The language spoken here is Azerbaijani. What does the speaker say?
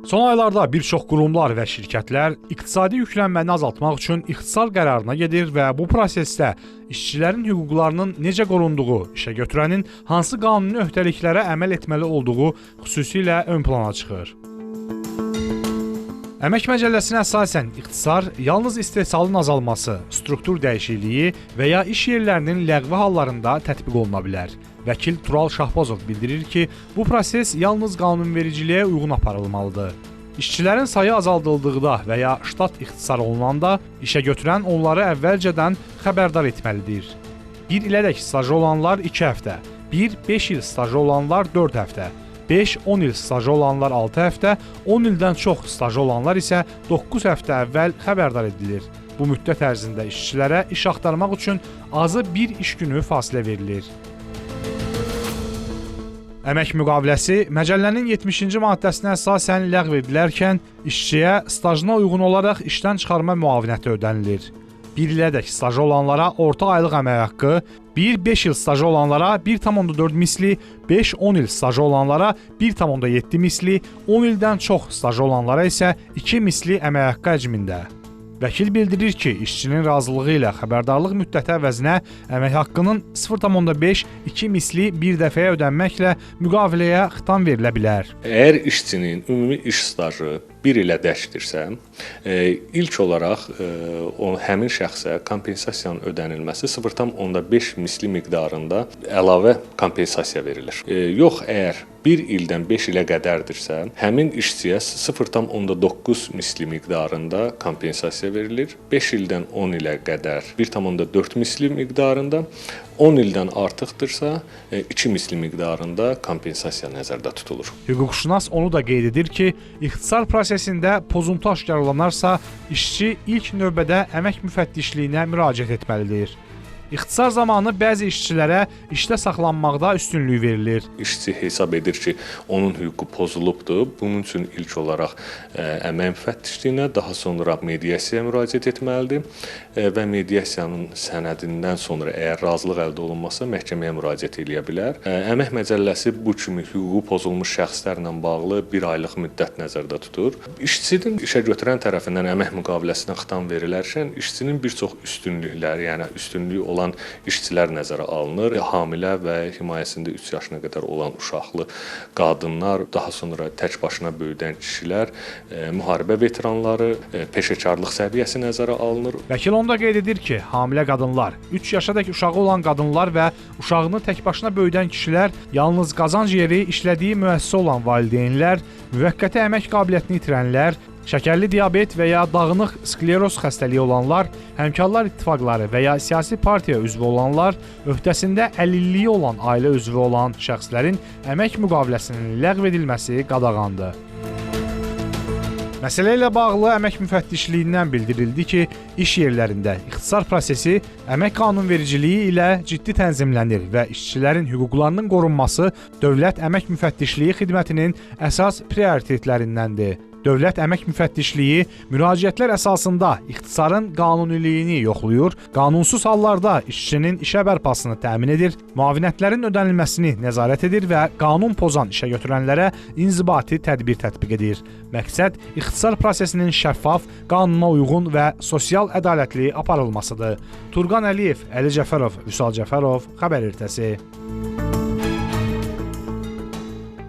Son aylarda bir çox qurumlar və şirkətlər iqtisadi yüklənməni azaltmaq üçün ixtisar qərarına gedir və bu prosesdə işçilərin hüquqlarının necə qorunduğu, işə götürənin hansı qanuni öhdəliklərə əməl etməli olduğu xüsusilə ön plana çıxır. Əmək məcəlləsinə əsasən ixtisar yalnız istehsalın azalması, struktur dəyişikliyi və ya iş yerlərinin ləğvi hallarında tətbiq oluna bilər. Vəkil Tural Şahbazov bildirir ki, bu proses yalnız qanunvericiliyə uyğun aparılmalıdır. İşçilərin sayı azaldıldıqda və ya ştat ixtisar olunanda işə götürən onları əvvəlcədən xəbərdar etməlidir. 1 ilədək stajı olanlar 2 həftə, 1-5 il stajı olanlar 4 həftə, 5-10 il stajı olanlar 6 həftə, 10 ildən çox stajı olanlar isə 9 həftə əvvəl xəbərdar edilir. Bu müddət ərzində işçilərə iş axtarmaq üçün azı bir iş günü fasilə verilir. Əmək müqaviləsi məcəllənin 70-ci maddəsinə əsasən ləğv edilərkən işçiyə stajına uyğun olaraq işdən çıxarma müavinəti ödənilir. 1 ilədək stajı olanlara orta aylıq əmək haqqı, 1-5 il stajı olanlara 1,4 misli, 5-10 il stajı olanlara 1,7 misli, 10 ildən çox stajı olanlara isə 2 misli əmək haqqı həcmində. Vəkil bildirir ki, işçinin razılığı ilə xəbərdarlıq müddəti əvəzinə əmək haqqının 0,5-2 misli bir dəfəyə ödənməklə müqaviləyə xitam verilə bilər. Əgər işçinin ümumi iş stajı 1 ilə dəkdirsə, ilk olaraq həmin şəxsə kompensasiyanın ödənilməsi 0,5 misli miqdarında əlavə kompensasiya verilir. Yox, əgər 1 ildən 5 ilə qədərdirsə, həmin işçiyə 0,9 misli miqdarında kompensasiya verilir. 5 ildən 10 ilə qədər 1,4 misli miqdarında, 10 ildən artıqdırsa 2 misli miqdarında kompensasiya nəzərdə tutulur. Hüquqşünas onu da qeyd edir ki, ixtisar prosesində pozuntu aşkarlanarsa, işçi ilk növbədə əmək müfəttişliyinə müraciət etməlidir. İxtisar zamanı bəzi işçilərə işdə saxlanmaqda üstünlük verilir. İşçi hesab edir ki, onun hüququ pozulubdur. Bunun üçün ilk olaraq əmək müfəttişliyinə, daha sonra mediasiyaya müraciət etməlidir və mediasiyanın sənədindən sonra əgər razılıq əldə olunmazsa məhkəməyə müraciət eləyə bilər. Əmək məcəlləsi bu kimi hüququ pozulmuş şəxslərlə bağlı bir aylıq müddət nəzərdə tutur. İşçinin işə götürən tərəfindən əmək müqaviləsinə xitam verilərkən işçinin bir çox üstünlükləri, yəni üstünlüyü olan işçilər nəzərə alınır. Hamilə və himayəsində 3 yaşına qədər olan uşaqlı qadınlar, daha sonra tək başına böyüdən kişilər, müharibə veteranları, peşəkarlıq səviyyəsi nəzərə alınır. Vəkil onda qeyd edir ki, hamilə qadınlar, 3 yaşadək uşağı olan qadınlar və uşağını tək başına böyüdən kişilər, yalnız qazanc yeri işlədiyi müəssisə olan valideynlər, müvəqqəti əmək qabiliyyətini itirənlər, şəkərli diabet və ya dağınıq skleroz xəstəliyi olanlar, həmkarlar ittifaqları və ya siyasi partiya üzvü olanlar, öhdəsində əlilliyi olan ailə üzvü olan şəxslərin əmək müqaviləsinin ləğv edilməsi qadağandır. Məsələ ilə bağlı əmək müfəttişliyindən bildirildi ki, iş yerlərində ixtisar prosesi əmək qanunvericiliyi ilə ciddi tənzimlənir və işçilərin hüquqlarının qorunması Dövlət Əmək Müfəttişliyi Xidmətinin əsas prioritetlərindəndir. Dövlət Əmək Müfəttişliyi müraciətlər əsasında ixtisarın qanuniliyini yoxlayır, qanunsuz hallarda işçinin işə bərpasını təmin edir, müavinətlərin ödənilməsini nəzarət edir və qanun pozan işə götürənlərə inzibati tədbir tətbiq edir. Məqsəd ixtisar prosesinin şəffaf, qanuna uyğun və sosial ədalətli aparılmasıdır. Turqan Əliyev, Əli Cəfərov, Vüsal Cəfərov, Xəbər İrtəsi.